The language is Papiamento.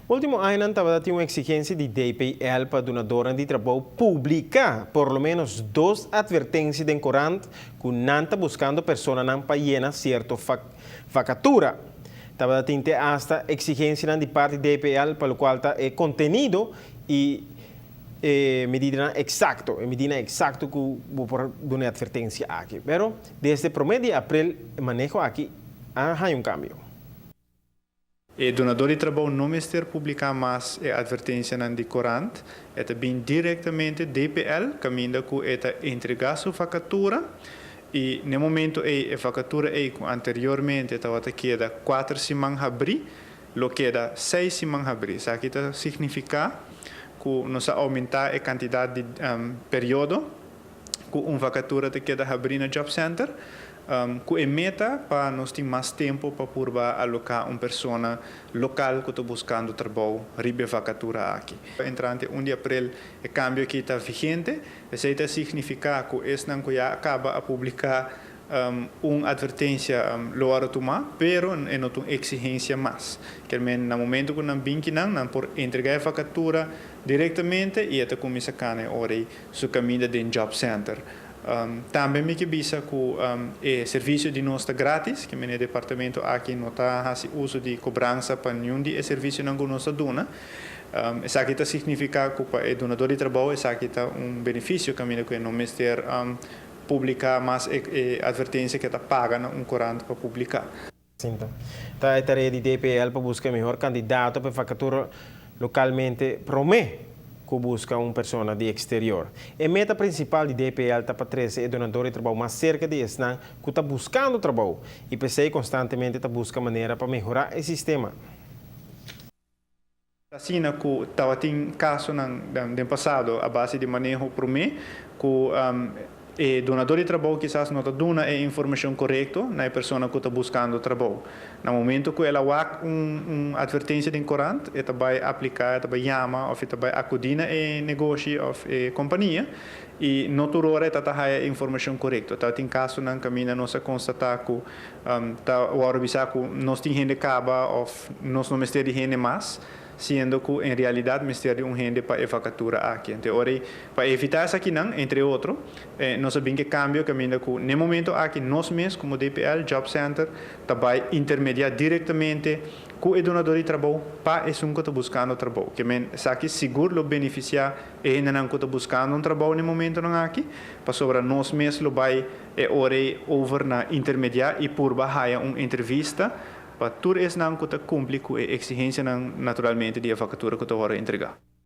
Último aña tabatin un eksigensia di DPL pa dunadó di trabou publiká por lo ménos dos atvertensia den korant ku nan ta buskando persona pa yena sierto vakatura. Tabatin asta eksigensia di parti di DPL pa loke ta e kontenido i medida eksakto, e medida eksakto ku bo por duna atvertensia aki. Pero desde 1 di aprel, e maneho aki a un kambio. E dunadó di trabou no mester publiká mas e atvertensia den korant, e ta bin direktamente DPL, kaminda ku e ta entregá su vakatura i na momento e vakatura ei anteriormente tabata keda 4 siman habrí, lo keda 6 siman habrí. Esaki ta signifiká ku nos a oumentá e kantidat di periodo ku un vakatura ta keda habrí na Job Center, ku e meta pa nos tin mas tempu pa por aloká un persona lokal ku ta buskando trabou riba e vakatura aki. Entrante 1 di aprel e kambio aki ta vigente, esei ta signifiká ku esnan ku ya kaba a publiká un atvertensia lo a tuma, pero e no tin eksigensia mas. Ke men na momento ku nan bin akinan, nan por entregá e vakatura direktamente i e ta kuminsá kana ora su kaminda den Job Center. Tambe mi ke bisa ku e servisio di nos ta gratis, ke men e departamento aki no ta hasi uso di kobransa pa ningun di e servisionan ku nos ta duna. Esaki ta signifiká ku pa e dunadó di trabou esaki ta un benefisio kaminda ku no mester publiká mas e atvertensia ku e ta paga na un korant pa publiká. Anto, ta e tarea di DPL pa buska mihó kandidato pa vakatura lokalmente promé ku buska un persona di eksterior. E meta prinsipal di DPL ta pa trese e dunadó di trabou mas serka di esnan ku ta buskando trabou i p'esei konstantemente ta buska manera pa mehorá e sistema. Asina ku tabatin kasonan den pasado a base di maneho promé ku e dunadó di trabou kisas no ta duna e informashon korekto na e persona ku ta buskando trabou. Na momento ku el a wak un atvertensia den korant, e ta bai apliká, e ta bai yama, òf e ta bai akudí na e negoshi òf e kompania i no tur ora e ta haya informashon korekto. Tabatin kasonan kaminda nos a konstatá ku ta wòrdu bisá ku nos tin hende kaba òf nos no mester di hende mas, siendo ku en realidat mester di un hende pa e vakatura aki. Anto, ora, pa evitá esakinan, entre otro, nos a bin ku kambio kaminda ku na momento aki nos mes komo DPL Job Center ta bai intermediá direktamente ku e dunadó di trabou pa esun ku ta buskando trabou. Ke men esaki sigur lo benefisiá e hendenan ku ta buskando un trabou na momentonan aki, pasobra nos mes lo bai e ora over na intermediá i purba haya un entrevista pa tur esnan ku ta kumpli ku e eksigensianan naturalmente di e vakatura ku ta entregá.